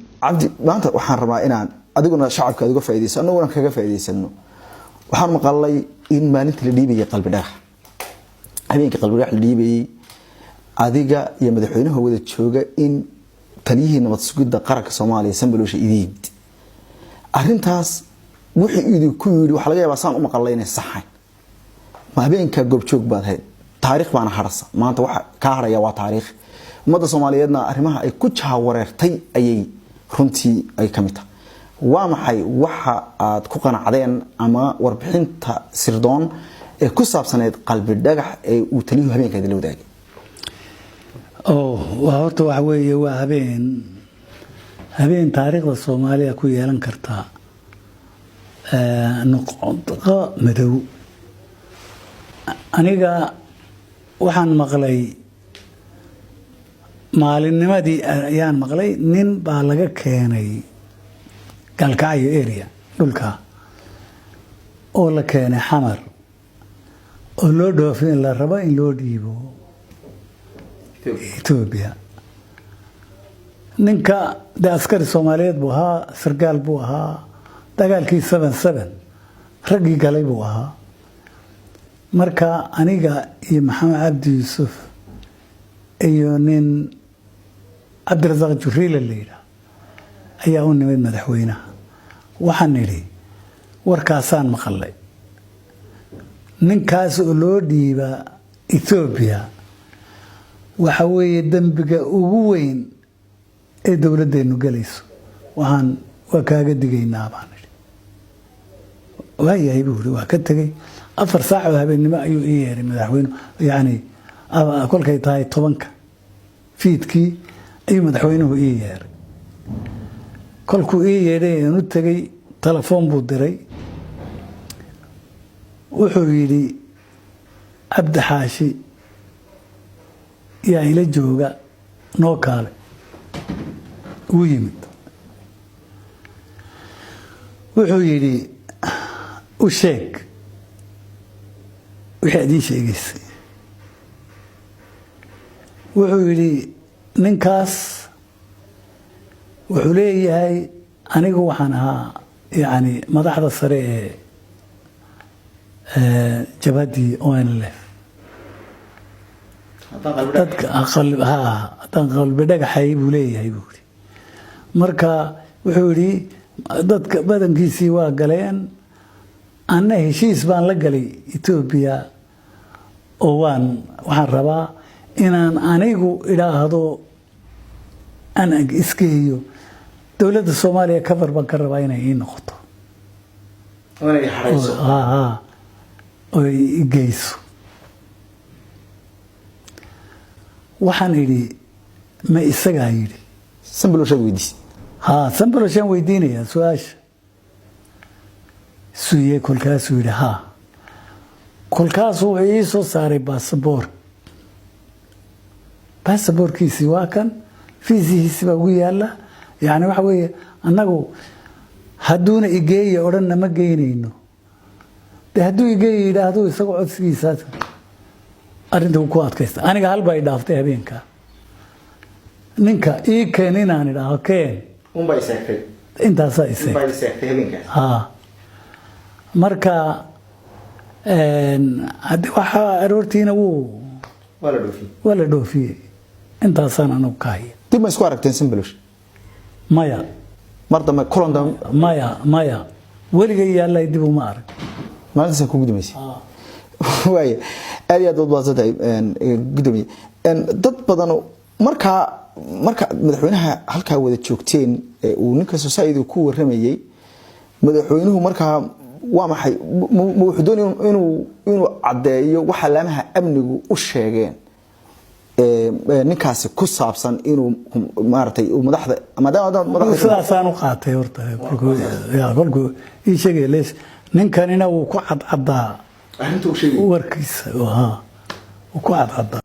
Cabdi, maanta waxaan rabaa inaan adiguna shacabka aad uga faaidayso, anaguna kaga faa'idaysano. Waxaan maqalay in maalinta la dhiibayay Qalbi Dhagax, habeenkii Qalbi Dhagax la dhiibayay, adiga iyo madaxweynaha wada jooga in taliyihii nabad sugidda qaranka Soomaaliya, Sanbaloosha, idin yimid. Arrintaas wuxuu idinku yidhi waxaa laga yaabaa saan u maqalay inay saxayn. Ma habeenkaa goobjoog baad ahayd? Taariikh baana harasa maanta, waxa kaa haraya waa taariikh. Ummadda Soomaaliyeedna arrimaha ay ku jahawareertay ayay runtii ay ka mid tahay. Waa maxay waxa aad ku qanacdeen ama warbixinta sirdoon ee ku saabsaneyd Qalbi Dhagax ee uu taliyuhu habeenka idinla wadaagay? Oo waa horta waxa weeye, waa habeen taariikhda Soomaaliya ku yeelan karta nuqdo madow. Aniga waxaan maqlay maalinnimadii ayaan maqlay, nin baa laga keenay Gaalkacyo area dhulka oo la keenay Xamar oo loo dhoofin la rabo in loo dhiibo Etoobiya. Ninka dee askari Soomaaliyeed buu ahaa, sargaal buu ahaa, dagaalkii 77 raggii galay buu ahaa. Marka aniga iyo Maxamed Cabdi Yuusuf iyo nin Cabdirasaaq Juriile la yidhaah ayaa u nimid madaxweynaha. Waxaan nidhi, warkaasaan maqalay, ninkaas oo loo dhiiba Etoobiya waxa weeye dembiga ugu weyn ee dowladdeennu gelayso, waxaan waa kaaga digaynaa, baan idhi. Waayahay, buu yidhi. Waa ka tegey. 4 saac oo habeennimo ayuu ii yeeray madaxweyne, yacni kolkay tahay 10-ka fiidkii ayuu madaxweynuhu ii yeeray. Kolkuu ii yeedhay aan u tegey, telefoon buu diray. Wuxuu yidhi, "Cabdi Xaashi yaa ila jooga, noo kaale." Wuu yimid. Wuxuu yidhi, "U sheeg wixii aad ii sheegaysay." Wuxuu yidhi, "Ninkaas wuxuu leeyahay, anigu waxaan ahaa yacni madaxda sare ee jabhaddii ONLF, dadka haddaan Qalbi Dhagaxay buu leeyahay," buu yidhi. Marka wuxuu yidhi, "Dadka badankiisii waa galeen, anna heshiis baan la galay Etoobiya oo waxaan rabaa inaan anigu idhaahdo aan isgeeyo dowladda Soomaaliya, cover baan ka rabaa inay ii noqoto oo i geyso." Waxaan idhi, "Ma isagaa yidhi?" Sanbaloshaad weydiisay? Haa, Sanbaloshaan weydiinayaa su-aasha suye. Kolkaasuu yidhi, "Haa." Kolkaasuu wuxuu ii soo saaray baasaboor. Baasaboorkiisii waa kan, fiisihiisi baa ugu yaala. Yani waxa weeye, annagu hadduuna igeeya odhanna ma geynayno. De hadduu igeeya yidhaahdo, isagoo codsigiisaas arrinta ku adkaysta. Aniga halbaa i dhaaftay habeenka, ninka ii keen inaan idhaaho keen. Unbaa iseegtay. Intaasaa iseegtay. Iseegtay habeenkaas. Haa, marka haddi waxaa aroortiina wuu waa la dhoofiyey. Waa la dhoofiyey. Intaasaan anugu ka haya. Dib ma isku aragteen, Sanbalosh? Maya. Mar dambe, kulan dambe? Maya, maya, weligay yaallay dib uma arag. Maalintaasa kugu dambeysay. Waaya, aad iyo aad baad mahadsan tahay, gudoomiye. Dad badan markaa, marka madaxweynaha halkaa wada joogteen ee uu ninka society ku waramayay, madaxweynuhu markaa waa maxay? Ma wuxuu doonaya inuu caddeeyo waxa laamaha amnigu u sheegeen ninkaasi ku saabsan inuu maaragtay uu madaxda, maadaama madaxda Sidaasaan u qaatay horta kolkuu ii sheegay lees. Ninkanina wuu ku cadcadaa arrinta uu sheegay warkiisa, wuu ku cadcadaa.